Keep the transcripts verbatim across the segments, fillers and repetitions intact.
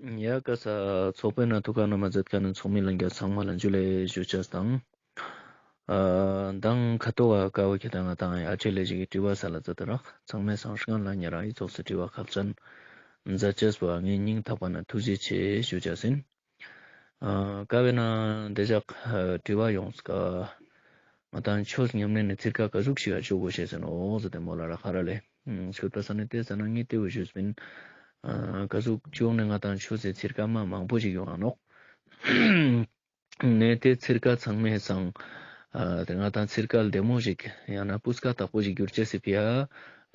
ཡ་ཀ་ས་ཚོགས་པའི་ནང་ཐུགས་ཁག་ན་མ་མཛད་མཁན་ཚོགས་མི་ལྷན་རྒྱས་ཚང་མ་ལ་འཇུ་ལེ་ཞུ་ཅེས་དང་། ཨ་མདང་ཁ་ཐོག་ག་ཀ་བོ་ཁྱེད་དང་ང་དང་ཡ་ཨ་ཅེ་ལེ་ཞིག་གི་དྲི་བ་ས་ལ་མཛད་དེ་རག། ཚང་མའི་སང་སྔན་ལ་ཉེ་རང་ཡི་ཚོགས་སུ་དྲི་བ་ཁག་ཅན་མཛད་ཅེས་པོ་ངའི་སྙིང་ཐག་པ་ནས་ཐུགས་རྗེ་ཆེ་ཞུ་ཅེས་ཡིན། ཨ་ཀ་བོའི་ནང་འདི་ཞག་ཨ་དྲི་བ་ཡོངས་ཀ་ང་དང་ཆོས་ཉམས་ལེན་ནི་ཚིར་ཀ་ག་ཟུག་ཞིག་ག་ཅོ་དགོས་ཤེས་ཟེར་ནོག་ཟེར་ཏེ་མོལ་ལ་རག་ཧ་ར་ལེ། ཨ་སྐྱོད་པ་ས་ནི་དེ་ཟ་ན་ངས་དེ་བོ་ཞུས་པིན། ཨ་ག་ཟུག་ཅོ་ནི་ང་དང་ཆོས་སི་ཚིར་ཀ་མ་མང་པོ་ཞིག་ཡོང་ང་ནོག། ནས་དེ་ཚིར་ཀ་ཚང་མའི་སང་ཨ་དེ་ང་དང་ཚིར་ཀ་ལྡེ་མོ་ཞིག་ཡང་ན་སྤུས་ཀ་དག་པོ་ཞིག་གྱུར་ཅེས་སི་ཕི་ཡ་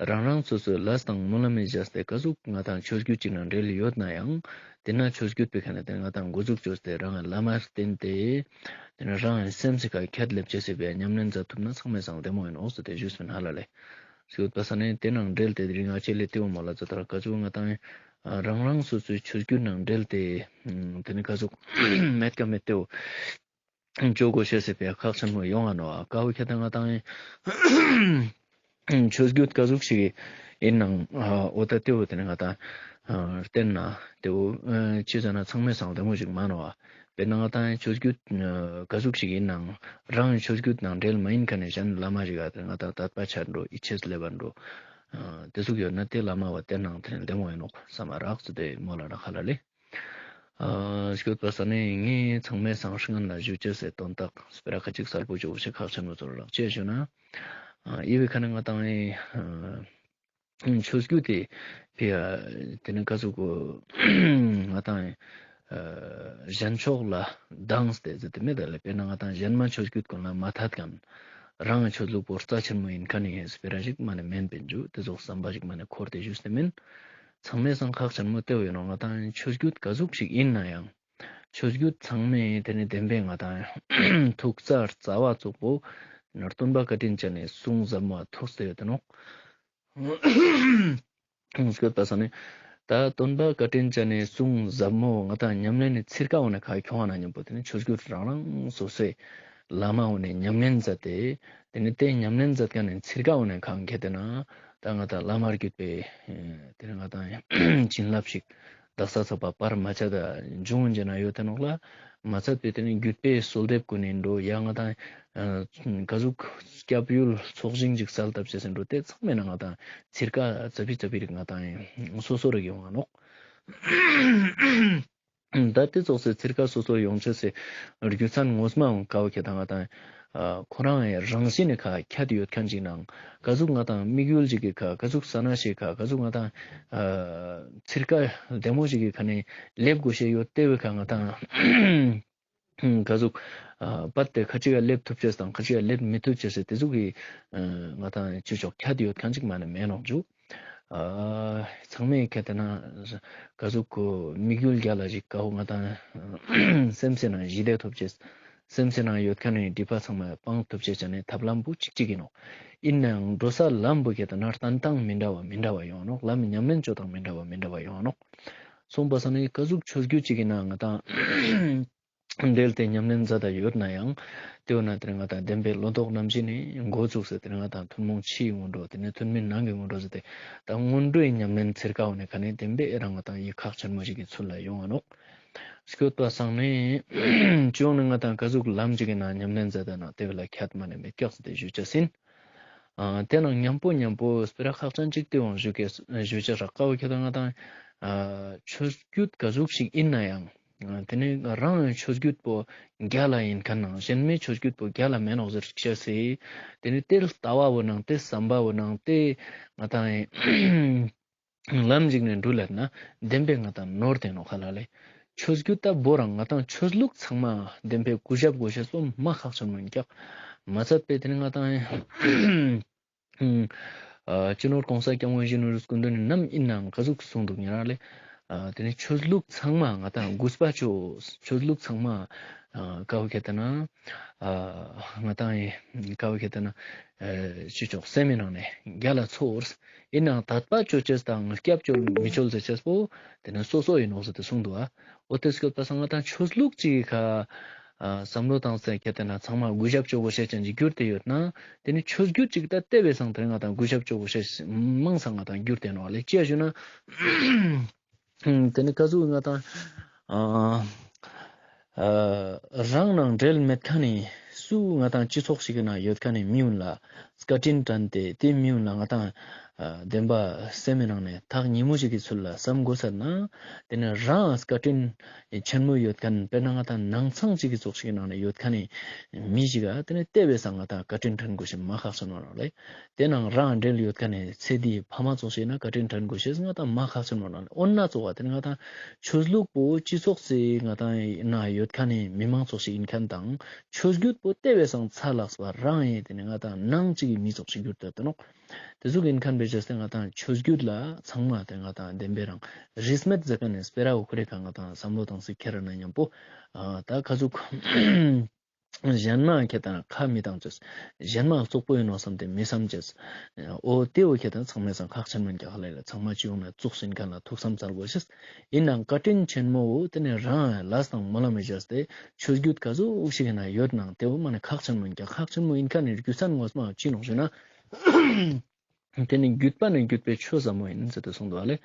རང་རང་སོ་སོའི་ལས་དང་སྨོན་ལམ་མི་བཞག་སྟེ་ག་ཟུག་ང་དང་ཆོས་བརྒྱུད་ཅིག་ནང་འབྲེལ་ཡོད་ན་ཡང་དེ་ན་ཆོས་བརྒྱུད་པའི་ཁ་ནས་དེ་ང་དང་འགོ་འཛུགས་བཅོས་ཏེ་རང་ལ་མ་བརྟེན་ཏེ་དེ་ན་རང་ཡང་སེམས་སི་ཁ་ཁྱད་ལེབ་ཅེས་སི་ཕི་ཡ་ཉམས་ལེན་མཛད་ཐུབ་ན་ཚང་མའི་སང་ལྡེ་མོ་ཡིན་ནོག་ཟེར་ཏེ་ཞུས་པིན་ཧ་ལ་ལེ། སྐྱོད་པ་ས་ནི་དེ་ནང་འབྲེལ་ཏེ་དེ་རིང་ང་ཅེ་ལེ་དེ་བོ་མོལ་ལ་ཙ་ཐར་ག་ཚོད་ང་དང་ཨ་རང་རང་སོ་སོའི་ཆོས་བརྒྱུད་ནང་འབྲེལ་ཏེ་ཨ་དེ་ནི་ག་ཟུག་མེད་ཀ་མེད་དེ་བོ་ཅོ་དགོས་ཤེས་སི་ཕི་ཡ་ཁག་ཆེན་མོ་ཡོང་ང་ནོག། ཨ་ཀ་བོ་ཁྱེད་དང་ང་དང་ཨེ་ཆོས་བརྒྱུད་ག་ཟུག་ཞིག་ཡིན་ནང་ཨ་འོ་ད་དེ་བོ་དེ་ནི་ང་དང་ཨ་བརྟེན་ན་དེ་བོ་ཨ་ཅི་ཟེར་ན་ཚང་མའི་སང་ལྡེ་མོ་ཞིག་མ་ནོག། ཨ་དཔེར་ན་ང་དང་ཆོས་བརྒྱུད་ཨ་ག་ཟུག་ཞིག་ཡིན་ནང་རང་ཆོས་བརྒྱུད་ནང་འབྲེལ་མ་ཡིན་མཁན་ནི་གཞན་བླ་མ་ཞིག་ཨ་དེ་ང་དང་དད་པ་ཆ་འགྲོ་ཡིད་ཆེས་སླེབས་པ་འགྲོ་ཨ་དེ་ཟུག་ཡོད་ན་དེ་བླ་མ་བ་བརྟེན་ནང་དེ་ནི་ལྡེ་མོ་ཡིན་ནོག་བསམ་མ་རག་ཟེར་ཏེ་མོལ་ལ་རག་ཧ་ལ་ལེ། ཨ་སྐྱོད་པ་ས་ནི་ངས་ཚང་མའི་སང་སྔན་ལ་ཞུ་ཅེས་སི་དོན་དག་སྤེ་ར་ཁ་ཅིག་གསལ་པོ་ཅོ་ཤེས་ཁག་ཆེན་མོ་ཚོར་རག་ཅེས་ཞུ་ན། ཨ་ཡི་བའི་ཁ་ནས་ང་དང་ཨེ་ཆོས་བརྒྱུད་དེ་ཕི་ཡ་དེ་ནི་ག་ཟུག་གོ་ང་དང་ཨེ་གཞན་ཕྱོགས་ལ་སྡང་སྟེ་ཟེར་ཏེ་མེད་ད་ལེ། དཔེར་ན་ང་དང་གཞན་མ་ཆོས་བརྒྱུད་ཀུན་ལ་མ་ཐད་མཁན་རང་ཆོས་ལུགས་པོ་རྩ་ཆེན་མོ་ཡིན་མཁན་ནི་སྤེ་ར་ཞིག་མ་ནི་མེན་པིན་ཇུ་དེ་ཟུག་བསམ་པ་ཞིག་མ་ནི་འཁོར་ཏེ་ཞུས་ཏེ་མིན། ཚང་མའི་སང་ཁག་ཆེན་མོ་དེ་བོ་ཡིན་ནོག། ང་དང་ཆོས་བརྒྱུད་ག་ཟུག་ཞིག་ཡིན་ན་ཡང་ཆོས་བརྒྱུད་ཚང་མའི་དེ་ནི་བདེན་པའི་ང་དང་ཐུགས་རྩ་རྩ་བ་ཙོག་པོ་སྟོན་པ་བཀའ་དྲིན་ཅན་ནི་གསུང་ཟབ་མོ་ཐུགས་སུ་ཡོད་དེ་ནོག། སྐྱོད་པ་ས་ནི་ད་སྟོན་པ་བཀའ་དྲིན་ཅན་ནི་གསུང་ཟབ་མོ་ང་དང་ཉམས་ལེན་ནི་ཚིར་ཀ་འོ་ནས་ཁ་ཁྱོང་བ་ན་མཉམ་པོ་དེ་ནི་ཆོས་བརྒྱུད་རང་རང་སོ་སོའི་བླ་མ་འོ་ནས་ཉམས་ལེན་མཛད་དེ་དེ་ནི་དེ་ཉམས་ལེན་མཛད་མཁན་ནི་ཚིར་ཀ་འོ་ནས་ཁ་ཁྱེད་དེ་ན་ད་ང་དང་བླ་མ་བརྒྱུད་པའི་དེ་ནི་ང་དང་བྱིན་རླབས་ཤིག་དག་ས་ཚགས་པ་བར་མ་ཆད་ད་འབྱུང་འཇེ་ན་ཡོད་དེ་ནོག་ལ། མ་ཚད་པའི་དེ་ནི་བརྒྱུད་པའི་གསོལ་འདེབས་ཀུན་ནི་འགྲོ་ཡ་ང་དང་ཨ་ག་ཟུག་སྐྱབས་ཡུལ་ཚོགས་ཞིང་ཅིག་གསལ་བཏབ་ཅེས་ཟིན་འགྲོ་དེ་ཚང་མའི་ནང་ང་དང་ཚིར་ཀ་ཙ་པི་ཙ་པི་རིག་ང་དང་སོ་སོ་རིག་ཡོང་ང་ནོག། ད་དེ་ཙོགས་སེ་ཚིར་ཀ་སོ་སོ་ཡོང་ཅེས་སི་རྒྱུ་མཚན་ངོ་མ་འོང་ཀ་བོ་ཁྱེད་དང་ང་དང་ཨ་ཁོ་རང་ཡང་རང་བཞིན་ནི་ཁ་ཁྱད་ཡོད་མཁན་ཅིག་ནང་ག་ཟུག་ང་དང་དམིགས་ཡུལ་ཅིག་གི་ཁ་ག་ཟུག་ས་ན་ཞིག་ཁ་ག་ཟུག་ང་དང་ཨ་ཚིར་ཀ་བདེ་མོ་ཞིག་གི་ཁ་ནས་ལེབ་དགོས་ཤེས་ཡོད་དེ་བའི་ཁ་ང་དང་ག་ཟུག་ཨ་པད་དེ་ཁ་ཅིག་ག་ལེབ་ཐུབ་ཅེས་དང་ཁ་ཅིག་ག་ལེབ་མི་ཐུབ་ཅེས་སི་དེ་ཟུག་གི་ཨ་ང་དང་ཅི་ཅོག་ཁྱད་ཡོད་མཁན་ཅིག་མ་ནས་མེད་ནོག་ཇུ། ཨ་ཚང་མས་ཁྱེད་དེ་ན་ག་ཟུག་གོ་དམིགས་ཡུལ་རྒྱ་ལ་ཞིག་ག་བོ་ང་དང་སེམས་སི་ནང་ཞི་བདེ་ཐོབ་ཅེས། སེམས་སི་ནང་ཡོད་མཁན་ནི་སྒྲིབ་པ་ཚང་མ་སྤང་ཐུབ་ཅེས་ཅན་ནི་ཐབས་ལམ་བོ་གཅིག་གཅིག་ཡིན་ནོག། ཡིན་ནའང་འགྲོ་ས་ལམ་བོ་ཁྱེད་དེ་ན་བསྟན་སྟངས་མི་འདྲ་བ་མི་འདྲ་བ་ཡོང་ནོག། ལམ་ཉམས་ལེན་ཅོ་སྟངས་མི་འདྲ་བ་མི་འདྲ་བ་ཡོང་ནོག། སོང་པ་ས་ནི་ག་ཟུག་ཆོས་བརྒྱུད་ཅིག་ཡིན་ན་ང་དང་འབྲེལ་ཏེ་ཉམས་ལེན་མཛད་ད་ཡོད་ན་ཡང་དེ་བོ་ན་དེ་ནི་ང་དང་བདེན་པའི་བློ་ལྡོག་རྣམ་བཞི་ནི་འགོ་བཙུགས་སེ་དེ་ནི་ང་དང་ཐུན་མོང་ཕྱིའི་སྔོན་འགྲོ་དེ་ནི་ཐུན་མིན་ནང་གི་སྔོན་འགྲོ་ཟེར་ཏེ་ད་སྔོན་འགྲོའི་ཉམས་ལེན་ཚིར་ཀ་བོ་ནི་ཁ་ནས་བདེན་པའི་རང་ང་དང་ཡིད་ཁག་ཆེན་མོ་ཞིག་གི་ཚུལ་ལ་ཡོང་ང་ནོག། སྐྱོད་པ་སང་ནི་ཅུང་ནི་ང་དང་ག་ཟུག་ལམ་ཅིག་གི་ནང་ཉམས་ལེན་མཛད་ད་ན་དེ་བོ་ལ་ཁྱད་མ་ནས་མེད་ཀྱག་ཟེར་ཏེ་ཞུ་ཅེས་ཡིན། ཨ་དེ་ནང་མཉམ་པོ་མཉམ་པོ་སྤེ་ར་ཁག་ཅན་ཅིག་དེ་བོ་ཞུ་ཀེ་ཞུ་ཅེས་རག་ཀ་བོ་ཁྱེད་དང་ང་དང་ཨ་ཆོས་བརྒྱུད་ག་ཟུག་ཞིག་ཡིན་ན་ཡང་ཨ་དེ་ནི་རང་ཆོས་བརྒྱུད་པོ་རྒྱལ་ལ་ཡིན་མཁན་ནང་གཞན་མའི་ཆོས་བརྒྱུད་པོ་རྒྱལ་ལ་མེད་ནོག་ཟེར་ཅེས་སི་དེ་ནི་དེ་ལྟ་བ་བོ་ནང་དེ་བསམ་པ་བོ་ནང་དེ་ང་དང་ལམ་ཞིག་ནས་འགྲུལ་ལ་ན་བདེན་པའི་ང་དང་ནོར་དེ་ནོག་ཁ་ལ་ལེ། ཆོས་བརྒྱུད་ད་བོ་རང་ང་དང་ཆོས་ལུགས་ཚང་མ་བདེན་པའི་གུས་ཞབས་དགོས་ཤེས་སོ་མ་ཁག་ཆེན་མོ་ཡིན་ཀྱག། མ་ཚད་པའི་དེ་ནི་ང་དང་ཨ་སྤྱི་ནོར་གོང་ས་སྐྱབས་མགོན་ཡིད་བཞིན་ནོར་བུ་སྐུ་མདུན་ནི་ནམ་ཡིན་ནའང་ག་ཟུག་གསུངས་འདུག་ཉེ་རང་ལེ། ཨ་དེ་ནི་ཆོས་ལུགས་ཚང་མ་ང་དང་གུས་པ་ཅོ། ཆོས་ལུགས་ཚང་མ་ཨ་ཀ་བོ་ཁྱེད་དེ་ན་ཨ་ང་དང་ཡི་ཀ་བོ་ཁྱེད་དེ་ན་ཨ་ཅི་ཅོག་སེམས་མི་ནང་ནས་རྒྱལ་ལ་ཚོར། ཡིན་ནའང་དད་པ་ཅོ་ཅེས་དང་སྐྱབས་ཅོ་མི་ཅོ་ཟེར་ཅེས་པོ་དེ་ནི་སོ་སོ་ཡིན་ནོག་ཟེར་ཏེ་གསུངས་འདུག་ཨ། འོ་དེ་སྐྱོད་པ་སང་ང་དང་ཆོས་ལུགས་ཅིག་གི་ཁ་ཨ་བསམ་བློ་བཏང་སྟེ་ཁྱེད་དེ་ན་ཚང་མ་གུས་ཞབས་ཅོ་དགོས་ཤེས་ཅན་ཅིག་གྱུར་ཏེ་ཡོད་ན་དེ་ནི་ཆོས་བརྒྱུད་ཅིག་ད་ལྟེ་བའི་སང་དེ་ནི་ང་དང་གུས་ཞབས་ཅོ་དགོས་ཤེས་མང་སང་ང་དང་གྱུར་ཏེ་ནོག་ལེ། ཅི་ཡ་ཞུ་ན་ ཨ་དེ་ནི་ག་ཟུག་ང་ཏང་ཨ་ཨ་རང་ནང་འབྲེལ་མེད་ཁན་ནི་སུ་ང་ཏང་སྤྱི་ཚོགས་ཤིག་གི་ནང་ཡོད་ཁན་ནི་མི་གུན་ལ་བཀའ་དྲིན་དྲན་ཏེ་དེ་མི་གུན་ལ་ང་ཏང་ཨ་བདེན་པ་སེམས་མི་ནང་ནས་ཐག་ཉེ་མོ་ཞིག་གི་ཚུལ་ལ་བསམ་དགོས་ཟེར་ན། དེ་ནི་རང་བཀའ་དྲིན་ཆེན་མོ་ཡོད་ཁན་དཔེར་ན་ང་ཏང་ནང་ཚང་ཅིག་གི་ཚོགས་ཤིག་གི་ནང་ནས་ཡོད་ཁན་ནི་མི་ཞིག་ག་དེ་ནི་དེ་བས་སང་ང་ཏང་བཀའ་དྲིན་དྲན་དགོས་ཤེས་མ་ཁག་ཆེན་མོ་རང་ལེ། དེ་ནང་རང་འབྲེལ་ཡོད་ཁན་ནི་ཚེ་འདིའི་ཕ་མ་ཚོགས་ཤིག་ན་བཀའ་དྲིན་དྲན་དགོས་ཤེས་ང་ཏང་མ་ཁག་ཆེན་མོ་རང་ལེ། འོ་ན་ཚོགས་པ་དེ་ནི་ང་ཏང་ཆོས་ལུགས་པོ་སྤྱི་ཚོགས་སི་ང་ཏང་ན་ཡོད་ཁན་ནི་མི་མང་ཚོགས་ཤིག་ཡིན་ཁན་དང་ཆོས་བརྒྱུད་པོ་དེ་བས་སང་ཚ་ལགས་པ་རང་ཡིན་དེ་ནི་ང་ཏང་ནང་ཅིག་གི་མི་ཚོགས་ཤིག་གྱུར་ཏེ་ཡོད་ནོག། དེ་ཟུག་ཡིན་ཁན་བེ་ཅེས་ཏེ་ང་ཏང་ཆོས་བརྒྱུད་ལ་ཚང་མ་དེ་ང་ཏང་བདེན་པའི་རང་རིས་མེད་ཟེར་ཁན་ནི་སྤེ་ར་འོ་ཁོ་རེ་ཁ་ང་ཏང་བསམ་བློ་བཏང་སི་ཁྱེར་ན་མཉམ་པོ་ཨ་ད་ག་ཟུག་གཞན་མ་ཁྱེད་དང་ཁ་མི་བཏང་ཅེས། གཞན་མ་བཙོག་པོ་ཡིན་ནོག་བསམ་སྟེ་མི་བསམ་ཅེས། འོ་དེ་འོ་ཁྱེད་དང་ཚང་མའི་སང་ཁག་ཆེན་མོ་རྒྱག་ལེ་ལ་ཚང་མ་སྤྱི་ཡོངས་ནས་བཙོག་ཟིན་ཁན་ལ་ཐུགས་བསམ་ཚར་དགོས་ཤེས། ཡིན་ནའང་བཀའ་དྲིན་ཆེན་མོ་འོ་དེ་ནི་རང་ལས་དང་སྨོན་ལམ་མི་བྱས་ཏེ་ཆོས་བརྒྱུད་ག་ཟུག་ཞིག་ཡིན་ན་ཡོད་ནང་དེ་འོ་མ་ནི་ཁག་ཆེན་མོ་རྒྱག་ཁག་ཆེན་མོ་ཡིན་ཁན་ནི་རྒྱུ་མཚན་ངོ་མ་ཅི་ནོག་ཞུ་ན། དེ་ནི་བརྒྱུད་པ་ནི་བརྒྱུད་པའི་ཆོས་ཟབ་མོ་ཡིན་ཟེར་ཏེ་གསུངས་འདུག་ཨ་ལེ།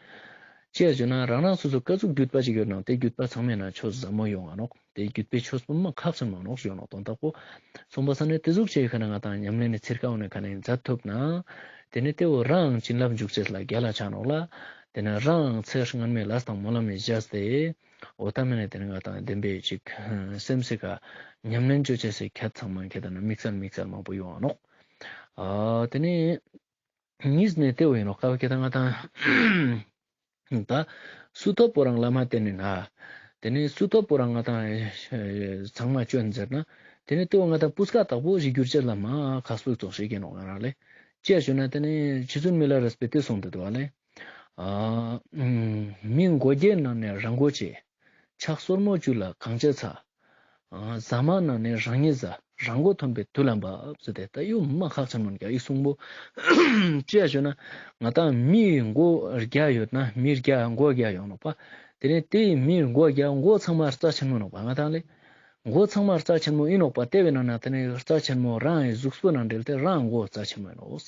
ཅི་ཡ་ཞུ་ན་རང་རང་སོ་སོ་ག་ཟུག་བརྒྱུད་པ་ཅིག་ཡོད་ནང་དེ་བརྒྱུད་པ་ཚང་མའི་ནང་ཆོས་ཟབ་མོ་ཡོང་ང་ནོག། དེ་བརྒྱུད་པའི་ཆོས་པོ་མ་ཁག་ཆེན་མོ་ནོག་ཞུ་ནོག་དོན་དག་པོ། སོང་པ་ས་ནི་དེ་ཟུག་ཅིག་ཁ་ན་ང་ཏང་ཉམས་ལེན་ནི་ཚིར་ཀ་འོ་ནི་ཁ་ནས་མཛད་ཐུབ་ན། དེ་ནི་དེ་བོ་རང་བྱིན་རླབས་འཇུག་ཅེས་ལ་རྒྱལ་ལ་ཆ་ནོག་ལ། དེ་ནི་རང་ཚེ་སྔན་མའི་ལས་དང་སྨོན་ལམ་མི་བྱས་ཏེ། འོ་ད་མེ་ནི་དེ་ནི་ང་ཏང་བདེན་པའི་ཅིག་སེམས་སི་ཀ་ཉམས་ལེན་ཅོ་ཅེས་སི་ཁྱད་ཚང་མ་ཁྱད་དང་ན་དམིགས་བསལ་དམིགས་བསལ་མང་པོ་ཡོང་ང་ནོག། ཨ་དེ་ནི། གཉིས་ནས་དེ་བོ་ཡིན་ནོག་ཀ་བ་ཁྱེད་དང་ང་དང་། ད་སུ་ཐོབ་པོ་རང་བླ་མ་བསྟེན་ནི་ན། དེ་ནི་སུ་ཐོབ་པོ་རང་ང་དང་ཚང་མ་བཅོན་ཟེར་ན། དེ་ནི་དེ་བོ་ང་དང་སྤུས་ཀ་དག་པོ་ཞིག་གྱུར་ཅེས་ལ་མ་ཁག་སྤུས་ཙོགས་ཤིག་ཡིན་ནོག་ང་རང་ལེ། ཅི་ཡ་ཞུ་ན་དེ་ནི་རྗེ་བཙུན་མི་ལ་རས་པས་དེ་གསུངས་ཏེ་འདུག་བ་ལེ། ཨ་མི་མགོ་བརྒྱའི་ནང་ནས་རང་མགོ་བཅད། ཕྱག་སོར་མོ་བཅུ་ལ་གང་བྱེད་ཚ། ཨ་ཟ་མ་ནང་ནས་རང་ཉིད་ཟ། རང་མགོ་ཐོན་པའི་དུས་ལ་འབབ་ཟེར་ཏེ་ད་ཡོ་མ་ཁག་ཆེན་མོ་ཡིན་ཀྱག་ཡིག་གསུང་པོ། ཅི་ཡ་ཞུ་ན་ང་དང་མི་མགོ་བརྒྱ་ཡོད་ན་མི་བརྒྱ་མགོ་བརྒྱ་ཡོང་ནོག་པ། དེ་ནས་དེའི་མི་མགོ་བརྒྱ་མགོ་ཚང་མ་རྩ་ཆེན་མོ་ནོག་པ་ང་དང་ལེ། མགོ་ཚང་མ་རྩ་ཆེན་མོ་ཡིན་ནོག་པ། དེ་བས་ན་ན་དེ་ནས་རྩ་ཆེན་མོ་རང་གི་གཟུགས་པོ་ནང་འབྲེལ་ཏེ་རང་མགོ་རྩ་ཆེན་མོ་ཡིན་ནོག།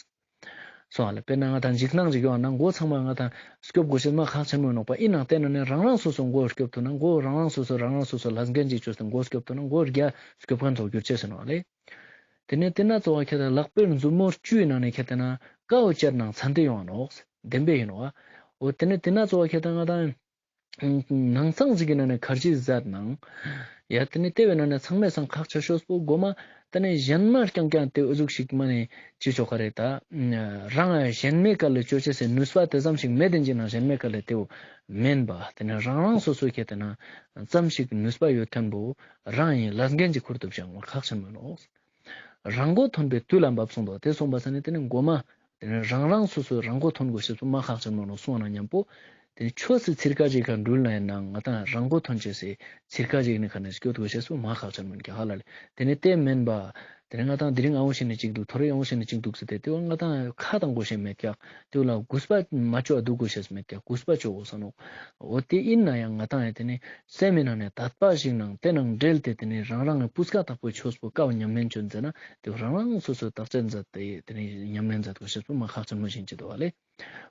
སོང་ཨ་ལེ། དཔེར་ན་ང་དང་འཇིགས་སྣང་ཞིག་ཡོང་ན་མགོ་ཚང་མ་ང་དང་སྐྱོབ་དགོས་ཤེས་མ་ཁག་ཆེན་མོ་ཡིན་ནོག་པ། ཡིན་ནའང་དེ་ན་ནི་རང་རང་སོ་སོ་མགོ་སྐྱོབ་ཐུབ་ན་མགོ་རང་རང་སོ་སོ་རང་རང་སོ་སོ་ལས་འགན་ཅིག་བཅོས་ཏེ་མགོ་སྐྱོབ་ཐུབ་ན་མགོ་བརྒྱ་སྐྱོབ་མཁན་ཚོ་གྱུར་ཅེས་ཡིན་ནོག་ཨ་ལེ། དེ་ནས་དེ་ན་གཙོ་བོ་ཁྱེད་དང་ལག་པའི་མཛུབ་མོ་བཅུའི་ནང་ནས་ཁྱེད་དེ་ན་ཀའོ་ཅར་ནང་ཚན་ཏེ་ཡོང་ནོག། བདེན་པའི་ཡིན་ནོག་ཨ། འོ་དེ་ནས་དེ་ན་གཙོ་བོ་ཁྱེད་དང་ང་དང་ནང་ཚང་ཞིག་གི་ནང་ནས་ཁར་ཇི་ཟེར་ནང་། ཡ་དེ་ནི་དེ་བས་ན་ནི་ཚང་མའི་སང་ཁག་ཆེ་ཤོས་པོ་མགོ་མ་དེ་ནི་གཞན་མ་རྐྱང་རྐྱང་དེ་འུ་ཟུག་ཞིག་མ་ནི་ཅི་ཆོག་ག་རེད་ད། རང་གཞན་མའི་སྐད་ལ་ཅོ་ཅེས་སི་ནུས་པ་དེ་ཙམ་ཞིག་མེད་དེ་ཅི་ན་གཞན་མའི་སྐད་ལ་དེ་བོ་མེན་པ་དེ་ནི་རང་རང་སོ་སོའི་ཁྱེད་དེ་ན་ཙམ་ཞིག་ནུས་པ་ཡོད་མཁན་པོ་རང་ཡིན་ལས་འགན་ཅིག་ཁུར་ཐུབ་ཤག་མ་ཁག་ཆེན་མོ་ནོག། རང་མགོ་ཐོན་པའི་དུས་ལ་འབབ་གསུངས་འདུག། དེ་གསུངས་པ་ས་ནི་དེ་ནི་མགོ་མ་དེ་ནི་རང་རང་སོ་སོའི་རང་མགོ་ཐོན་དགོས་ཤེས་པོ་མ་ཁག་ཆེན་མོ་ནོག་གསུངས་ན་མཉམ་པོ། དེ་ནི་ཆོས་སི་ཚིར་ཀ་ཅིག་ཁ་འགྲུལ་ན་ཡིན་ན་ང་དང་རང་མགོ་ཐོན་ཅེས་སི་ཚིར་ཀ་ཅིག་ནི་ཁ་ནས་སྐྱོད་དགོས་ཤེས་པོ་མ་ཁག་ཆེན་མོ་ཡིན་ཀྱག་ཧ་ལ་ལེ། དེ་ནི་དེ་མེན་པ། དེ་ནི་ང་དང་དེ་རིང་ཨ་འོ་ཤེས་ནི་གཅིག་འདུག་ཐོ་རེ་ཨ་འོ་ཤེས་ནི་གཅིག་འདུག་ཟེར་ཏེ་དེ་བོ་ང་དང་ཁ་བཏང་དགོས་ཤེས་མེད་ཀྱག། དེ་བོ་ལ་གུས་པ་མ་ཅོ་འདུག་དགོས་ཤེས་མེད་ཀྱག། གུས་པ་ཅོ་དགོས་ས་ནོག། འོ་དེ་ཡིན་ན་ཡང་ང་དང་ཡང་དེ་ནི་སེམས་མི་ནང་ནས་དད་པ་ཞིག་ནང་དེ་ནང་འབྲེལ་ཏེ་དེ་ནི་རང་རང་གི་སྤུས་ཀ་དག་པོའི་ཆོས་པོ་ཀའོ་ཉམས་ལེན་ཅོ་མཛད་ན་དེ་རང་རང་སོ་སོའི་བརྟག་དཔྱད་མཛད་དེ་དེ་ནི་ཉམས་ལེན་མཛད་དགོས་ཤེས་པོ་མ་ཁག་ཆེན་མོ་ཞིག་ཅི་འདུག་བ་ལེ།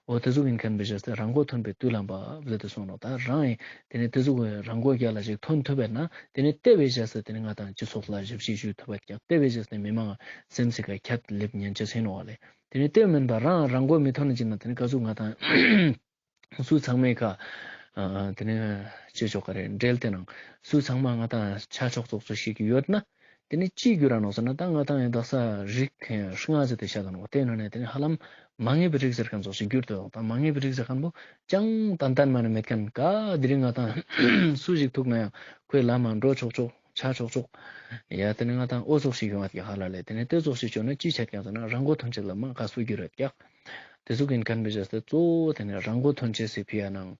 འོ་དེ་ཟུག་ཡིན་མཁན་བེ་ཤེས་ཏེ་རང་མགོ་ཐོན་པའི་དུས་ལ་འབབ་ཟེར་ཏེ་གསུངས་ནོག། ད་རང་ཡིན་དེ་ནི་དེ་ཟུག་རང་མགོ་རྒྱལ་ལ་ཞིག་ཐོན་ཐུབ་པས་ན་དེ་ནི་དེ་བེ་ཤེས་ཏེ་དེ་ནི་ང་དང་སྤྱི་ཚོགས་ལ་ཞབས་ཕྱི་ཞུ་ཐུབ་པ་ཀྱག། དེ་བེ་ཤེས་ཏེ་མི་མང་སེམས་སི་ཀ་ཁྱད་ལེབ་ཉན་ཅེས་ཡིན་ནོག་བ་ལེ། དེ་ནི་དེ་མེན་པ་རང་རང་མགོ་མི་ཐོན་ན་ཅི་ན་དེ་ནི་ག་ཟུག་ང་དང་སུ་ཚང་མའི་ཁ། ཨ་དེ་ནི་ཅི་ཆོག་ག་རེ་འབྲེལ་ཏེ་ནང་སུ་ཚང་མ་ང་དང་ཆ་ཆོག་ཚོགས་ཚོ་ཞིག་ཡོད་ན། དེ་ནི་ཅི་གྱུར་ར་ནོག་ཟེར་ན་ད་ང་དང་ཡང་དག་ས་རིགས་ལྔ་ཟེར་ཏེ་བཤད་དང་ནོག། དེ་ནང་ནས་དེ་ནི་ཧ་ལམ་མ་ངེས་པའི་རིགས་ཟེར་མཁན་ཚོགས་ཤིག་གྱུར་ཏེ་ཡོང་། ད་མ་ངེས་པའི་རིགས་ཟེར་མཁན་པོ་ཅང་ཏན་ཏན་མ་ནི་མེད་མཁན་ག་དེ་རིང་ང་དང་སུ་ཞིག་ཐུག་ན་ཡང་ཁོའི་ལམ་མ་འགྲོ་ཆོག་ཆོག་ཆ་ཆོག་ཆོག། ཡ་དེ་ནི་ང་དང་འོ་ཚོགས་ཤིག་ཡོང་བ་ཀྱག་ཧ་ལ་ལེ། དེ་ནི་དེ་ཚོགས་ཤིག་བྱོས་ན་ཅི་ཆད་ཀྱག་ཟེར་ན་རང་མགོ་ཐོན་ཅེས་ལ་མ་ག་སུ་གྱུར་ཡོད་ཀྱག། དེ་ཟུག་ཡིན་མཁན་བེ་ཤེས་ཏེ་གཙོ་བོ་དེ་ནི་རང་མགོ་ཐོན་ཅེས་སི་ཕི་ཡ་ནང་།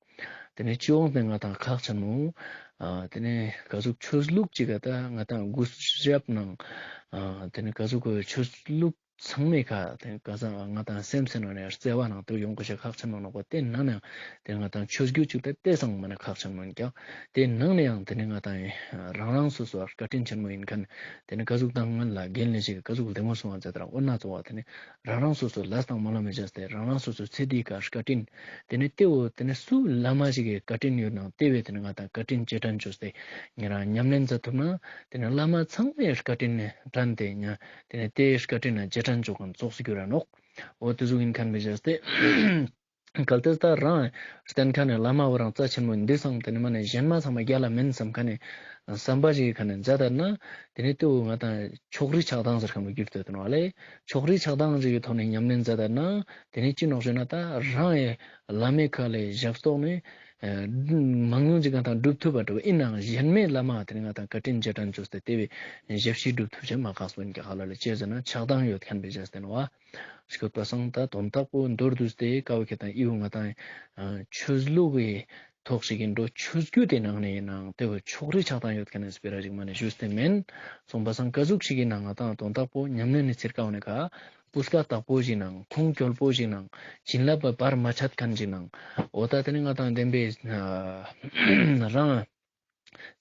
དེ་ནི་སྤྱི་ཡོངས་ནས་ང་དང་ཁག་ཆེན་མོ། ཨ་དེ་ནི་ག་ཟུག་ཆོས་ལུགས་ཅིག་ག་ད་ང་དང་གུས་ཞབས་ནང་། ཨ་དེ་ནི་ག་ཟུག་གི་ཆོས་ལུགས་ ཚང་མའི་ཁ་དེ་ནི་ཀ་ས་ང་ཏང་སེམས་སི་ནང་ནེ་བརྩེ་བ་ནང་དུ་ཡོང་དགོས་ཤེས་ཁག་ཆེན་མོ་ནོག་པ། དེ་ནང་ནེ་ཡང་དེ་ནི་ང་ཏང་ཆོས་བརྒྱུད་ཅིག་དེ་དེ་སང་མ་ནེ་ཁག་ཆེན་མོ་ཡིན་ཀྱང་། དེ་ནང་ནེ་ཡང་དེ་ནི་ང་ཏང་རང་རང་སོ་སོ་བཀའ་དྲིན་ཆེན་མོ་ཡིན་མཁན། དེ་ནི་ཀ་ཟུག་དང་སྔན་ལ་རྒན་ལེ་ཞིག་གི་ཀ་ཟུག་ལྡེ་མོ་གསུང་བ་མཛད་དེ་རང་འོ་ན་གཙོ་བོ་དེ་ནི་རང་རང་སོ་སོ་ལས་དང་སྨོན་ལམ་མི་བྱས་ཏེ་རང་རང་སོ་སོ་ཚེ་འདིའི་ཀ་བཀའ་དྲིན། དེ་ནི་དེ་བོ་དེ་ནི་སུ་བླ་མ་ཞིག་གི་བཀའ་དྲིན་ཡོད་ནང་དེ་བས་དེ་ནི་ང་ཏང་བཀའ་དྲིན་རྗེས་དྲན་བཅོས་ཏེ་ཉེ་རང་ཉམས་ལེན་མཛད་ཐུབ་ན། དེ་ནི་བླ་མ་ཚང་མའི་བཀའ་དྲིན་ནི་དྲན་ཏེ་ཉ་དེ་ནི་དེའི་བཀའ་དྲིན་ནི་རྗེས་དྲན་བཅོ་མཁན་ཙོགས་སུ་གྱུར་ར་ནོག། འོ་དེ་ཟུག་ཡིན་མཁན་མི་བྱས་ཏེ། གལ་ཏེ་ད་རང་བསྟེན་མཁན་ནི་བླ་མ་བོ་རང་རྩ་ཆེན་མོ་འདི་སང་དེ་ནི་མ་ནེ་གཞན་མ་ཚང་མ་རྒྱལ་ལ་མིན་བསམ་མཁན་ནི་བསམ་པ་ཞིག་གི་ཁ་ནེ་མཛད་ད་ན། དེ་ནི་དེ་བོ་ང་ཏང་ཕྱོགས་རིས་ཆགས་སྡང་ཟེར་མཁན་བོ་གྱུར་ཏེ་དེ་ནོག་ལེ། ཕྱོགས་རིས་ཆགས་སྡང་ཞིག་གི་ཐོག་ནེ་ཉམས་ལེན་མཛད་ད་ན། དེ་ནི་ཅི་ནོག་ཞུ་ན་ད་རང་ཡི་བླ་མའི་ཁ་ལས་ཞབས་ཏོག་ནི་མང་ཉུང་ཅིག་ང་ཏང་སྒྲུབ་ཐུབ་པ་འགྲོ་ཡིན་ནའང་གཞན་མའི་བླ་མ་དེ་ནི་ང་ཏང་བཀའ་དྲིན་རྗེས་དྲན་བཅོས་ཏེ་དེ་བས་ཞབས་ཕྱི་སྒྲུབ་ཐུབ་ཅེས་མ་ཁག་སོ་ཡིན་ཀྱང་ཧ་ལ་ལེ། ཅི་ཟེར་ན་ཆགས་སྡང་ཡོད་མཁན་བས་བྱས་ཏེ་ནོག་པ། སྐྱོད་པ་སང་ད་དོན་དག་པོ་མདོར་བསྡུས་ཏེ་ཀ་བོ་ཁྱེད་དང་ཨི་བོ་ང་ཏང་ཆོས་ལུགས་ཀྱི་ཐོག་ཞིག་ཡིན་འགྲོ། ཆོས་བརྒྱུད་དེ་ནང་ནེ་ཡིན་ནའང་དེ་བོ་ཕྱོགས་རིས་ཆགས་སྡང་ཡོད་མཁན་ནི་སྤེ་ར་ཞིག་མ་ནེ་ཞུས་ཏེ་མེན། སོང་པ་སང་ཀ་ཟུག་ཞིག་ཡིན་ནའང་ང་ཏང་དོན་དག་པོ་ཉམས་ལེན་ནི་ཚིར་ཀ་བོ་ནི་ཁ་སྤུས་ཀ་དག་པོ་ཞིག་ནང་ཁུངས་འཁྱོལ་པོ་ཞིག་ནང་བྱིན་རླབས་བར་མ་ཆད་མཁན་ཞིག་ནང་འོ་ད་དེ་ནི་ང་ཏང་བདེན་པའི་རང་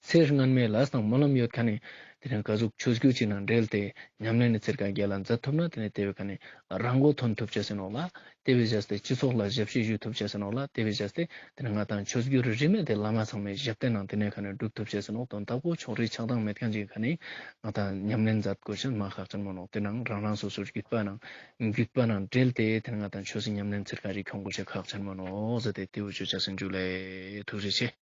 ཚེ་སྔན་མའི་ལས་དང་སྨོན་ལམ་ཡོད་མཁན་ནི་དེ་ནི་ཀ་ཟུག་ཆོས་བརྒྱུད་ཅིག་ནང་འབྲེལ་ཏེ་ཉམས་ལེན་ནི་ཚིར་ཀ་རྒྱལ་ལ་མཛད་ཐུབ་ན། དེ་ནི་དེ་བས་ཁ་ནེ་རང་མགོ་ཐོན་ཐུབ་ཅེས་ཡིན་ནོག་ལ། དེ་བས་བྱས་ཏེ་སྤྱི་ཚོགས་ལ་ཞབས་ཕྱི་ཞུ་ཐུབ་ཅེས་ཡིན་ནོག་ལ། དེ་བས་བྱས་ཏེ་དེ་ནི་ང་ཏང་ཆོས་བརྒྱུད་རིས་མེད་དེ་བླ་མ་ཚང་མའི་ཞབས་བརྟན་ནང་དེ་ནི་ཁ་ནེ་སྒྲུབ་ཐུབ་ཅེས་ཡིན་ནོག། དོན་དག་པོ་ཕྱོགས་རིས་ཆགས་སྡང་མེད་མཁན་ཞིག་གི་ཁ་ནེ་ང་ཏང་ཉམས་ལེན་མཛད་དགོས་ཤེས་མ་ཁག་ཆེན་མོ་ནོག། དེ་ནང་རང་རང་སོ་སོའི་བརྒྱུད་པ་ནང་བརྒྱུད་པ་ནང་འབྲེལ་ཏེ་དེ་ནི་ང་ཏང་ཆོས་སི་ཉམས་ལེན་ཚིར་ཀ་ཞིག་ཁྱོང་དགོས་ཤེས་ཁག་ཆེན་མོ་ནོག་ཟེར་ཏེ་དེ་བོ་ཞུ་ཅེས་ཡིན། ཇུ་ལེ། ཐུགས་རྗེ་ཆེ།